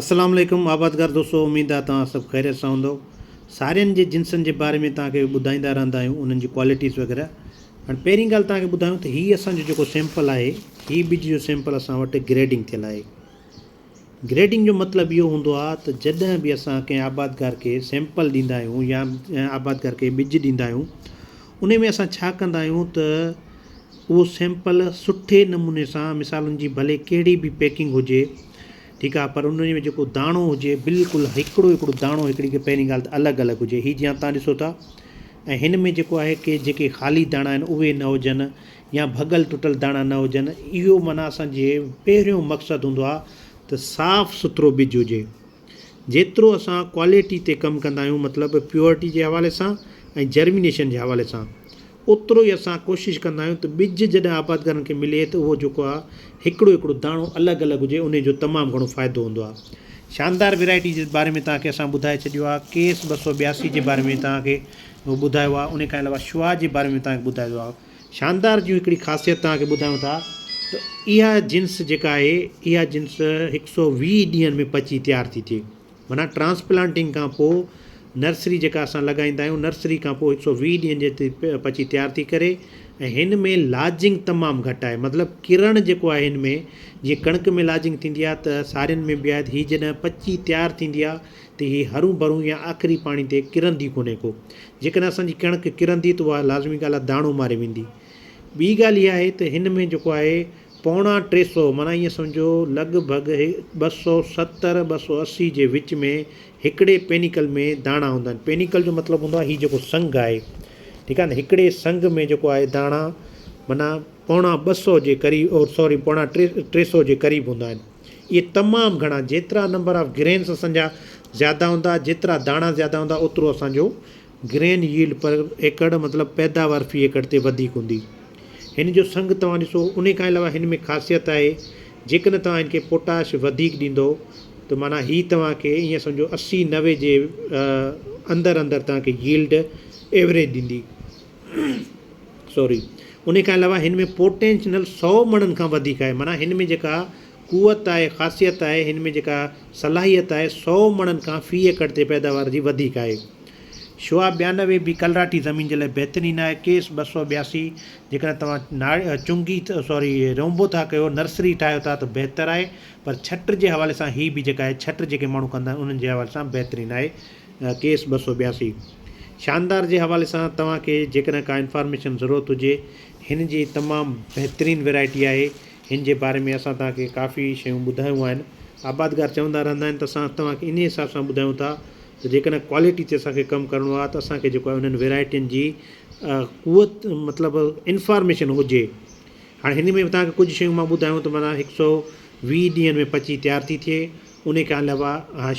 السلام عليڪم آبادگار دوستو اميد آ توهان سڀ خيريت سان هوندو سارين جي جنسن جي باري ۾ توهان کي ٻڌائيندا رهندا آهيون انهن جي ڪوالٽيز وغيره هاڻي پهرين ڳالهه توهان کي ٻڌايون ته هي اسان جو جيڪو سيمپل آهي هي ٻج جو سيمپل اسان وٽ گريڊنگ ٿيل آهي گريڊنگ جو مطلب اهو هوندو آهي ته جڏهن به اسان ڪنهن آبادگار کي سيمپل ڏيندا آهيون يا آبادگار کي ٻج ڏيندا آهيون ان ۾ اسان ڇا ڪندا آهيون ته اهو سيمپل سٺي نموني سان مثال ان جي ڀلي ڪهڙي به پيڪنگ هجي ٺيڪ آ پر ان ۾ جيڪو داڻو هجي بلڪل هڪڙو هڪڙو داڻو هڪڙي کي پهرين ڳالهه ته الڳ الڳ هجي هي جيئن تان ڏسو ٿا ۽ هن ۾ جيڪو آهي ڪي جيڪي خالي داڻا آهن اهي نه هجن يا ڀڳل ٽٽل داڻا نه هجن اهو معنيٰ اسان جي پهريون مقصد هوندو آ ته صاف سٿرو ٻج هجي جيترو اسان ڪوالٽي تي ڪم ڪندا آهيون مطلب پيورٽي جي حوالي سان ۽ جرمينيشن جي حوالي سان اوترو ئي اسان ڪوشش ڪندا آهيون ته ٻج جڏهن آبادگارن کي ملي ته اهو جيڪو آهي هڪڙو هڪڙو داڻو الڳ الڳ هجي انهي جو تمام گهڻو فائدو هوندو آهي. شاندار ويرائٽي جي باري ۾ توهان کي اسان ٻڌائي ڇڏيو آهي ڪيس 282 جي باري ۾ توهان کي ٻڌايو آهي انهي کان علاوه شعاع جي باري ۾ توهان کي ٻڌايو آهي. شاندار جون هڪڙي خاصيت توهان کي ٻڌايون ٿا ته اها جنس جيڪا آهي اها جنس هڪ سو 20 ڏينهن ۾ پچي تيار ٿي ٿئي. معنيٰ ٽرانسپلانٽنگ کان پوء نرسري جيڪا اسان لڳائيندا آهيون نرسري کان پوء 120 ڏينهن جي تي پچي تيار ٿي ڪري ۽ هن ۾ لاجنگ تمام گهٽ آهي مطلب ڪرڻ جيڪو آهي هن ۾ جيئن ڪڻڪ ۾ لاجنگ ٿيندي آهي ته سارين ۾ به آهي ته هي جڏهن پچي تيار ٿيندي آهي ته هي هرون ڀرون يا آخري پاڻي تي ڪرندي ڪونهي ڪو جيڪڏهن اسان جي ڪڻڪ ڪرندي ته اها لازمي ڳالهه آهي داڻو ماري ويندي ٻي ڳالهه اها آهي ته هن ۾ جيڪو آهي پوڻا 300 معنيٰ ائين سمجهو لڳ ڀڳ 270 280 جي وچ ۾ هڪڙي پينيڪل ۾ داڻا هوندا آهن. پينيڪل جو مطلب هوندو آهي هي جيڪو سنگ آهي ٺيڪ آهي نه هڪڙي سنگ ۾ جيڪو آهي داڻا معنيٰ پوڻا 200 جي قريب او سوري پوڻا 300 جي قريب هوندا آهن. اهي تمام گهڻا جيترا نمبر آف گرينس اسان جا زياده هوندا جيترا داڻا زياده هوندا اوترو اسان جو گرين ييلڊ پر ايڪڙ مطلب پيداوار في ايڪڙ تي وڌيڪ هوندي. هن جو سنگ توهان ڏسو انهي کان علاوه هن ۾ خاصيت آهي جيڪڏهن توهان هن کي پوٽاش وڌيڪ ڏيندو ته معنيٰ هي توهان کي ائين سمجهو 80 90 جي اندر اندر توهان کي ييلڊ ايوريج ڏيندي سوري انهي کان علاوه هن ۾ پوٽينشنل 100 مڻن کان وڌيڪ آهي معنيٰ هن ۾ جيڪا قوت آهي خاصيت آهي هن ۾ جيڪا صلاحيت آهي 100 مڻن کان في ايڪڙ تي پيداوار جي وڌيڪ آهي. شعاع 92 به ڪلراٺي زمين جي لاء بهترين آهي. ڪيس 282 جيڪڏهن توهان ناڙ چونگي سوري رونبو ٿا ڪيو نرسري ٺاهيو ٿا ته بهتر آهي پر ڇٽ جي حوالي سان هي به جيڪا آهي ڇٽ جيڪي ماڻهو ڪندا آهن انهن جي حوالي سان بهترين آهي ڪيس 282 شاندار جي حوالي سان توهان کي جيڪڏهن ڪا انفارميشن ضرورت هجي هن جي تمام بهترين ويرائٽي آهي هن جي باري ۾ اسان توهان کي ڪافي شيون ٻڌايون آهن آبادگار چوندا رهندا آهن ته اسان توهان کي انهي حساب سان ٻڌايون ٿا ته جيڪڏهن ڪوالٽي تي اسان کي ڪم ڪرڻو آهي ته اسان کي جيڪو آهي انهن ويرائٽين جي قوت مطلب انفارميشن هجي هاڻي هن ۾ توهان کي ڪجهه شيون مان ٻڌايون ته معنيٰ 120 ڏينهن ۾ پچي تيار ٿي ٿئي ان کان علاوه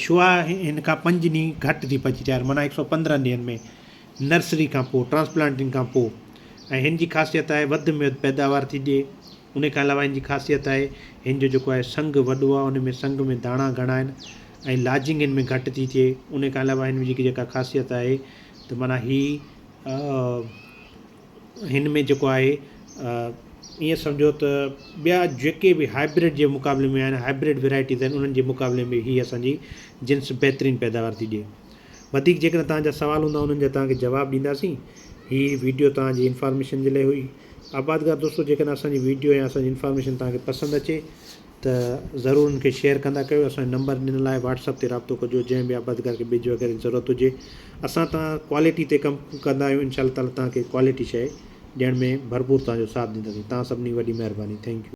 شعاع هن کان پنج ڏينهن گهٽ ٿي پچي تيار معنيٰ 115 ڏينهن ۾ نرسري کان پوء ٽرانسپلانٽنگ کان پوء ۽ هن جي خاصيت آهي وڌ ۾ وڌ پيداوار ٿي ڏئي ان کان علاوه هن جي خاصيت آهي هن جو جيڪو آهي سنگ وڏو آهي ان ۾ سنگ ۾ داڻا گهڻا آهن ۽ لاجنگ هن ۾ گهٽ ٿي ٿئي ان کان علاوه هن جي جيڪا خاصيت آهي ته معنيٰ هي هن ۾ جيڪو آهي ائين سمجهو ته ٻيا جيڪي به هائبرڊ جي مقابلي ۾ آهن هائبرڊ ويرائٽيز آهن انهن جي مقابلي ۾ هي اسان جي جنس بهترين پيداوار ٿي ڏئي وڌيڪ جيڪڏهن توهان جا سوال هوندا انهن جا توهان کي جواب ڏينداسين هي ويڊيو توهان جي انفارميشن جي لاء هئي آبادگار دوستو جيڪڏهن اسان جي ويڊيو يا اسان جي انفارميشن توهان کي پسند اچي ته ضرور ان کي شيئر ڪندا ڪيو اسان جو نمبر ڏنل آهي واٽس اپ تي رابطو ڪجو جنهن به آبادگار کي ٻج وغيره جي ضرورت هجي اسان توهان ڪوالٽي تي ڪم ڪندا آهيون انشاء الله تعالي توهان کي ڪوالٽي شيء ڏيڻ ۾ ڀرپور توهان جو ساٿ ڏينداسين توهان سڀني وڏي مهرباني thank you.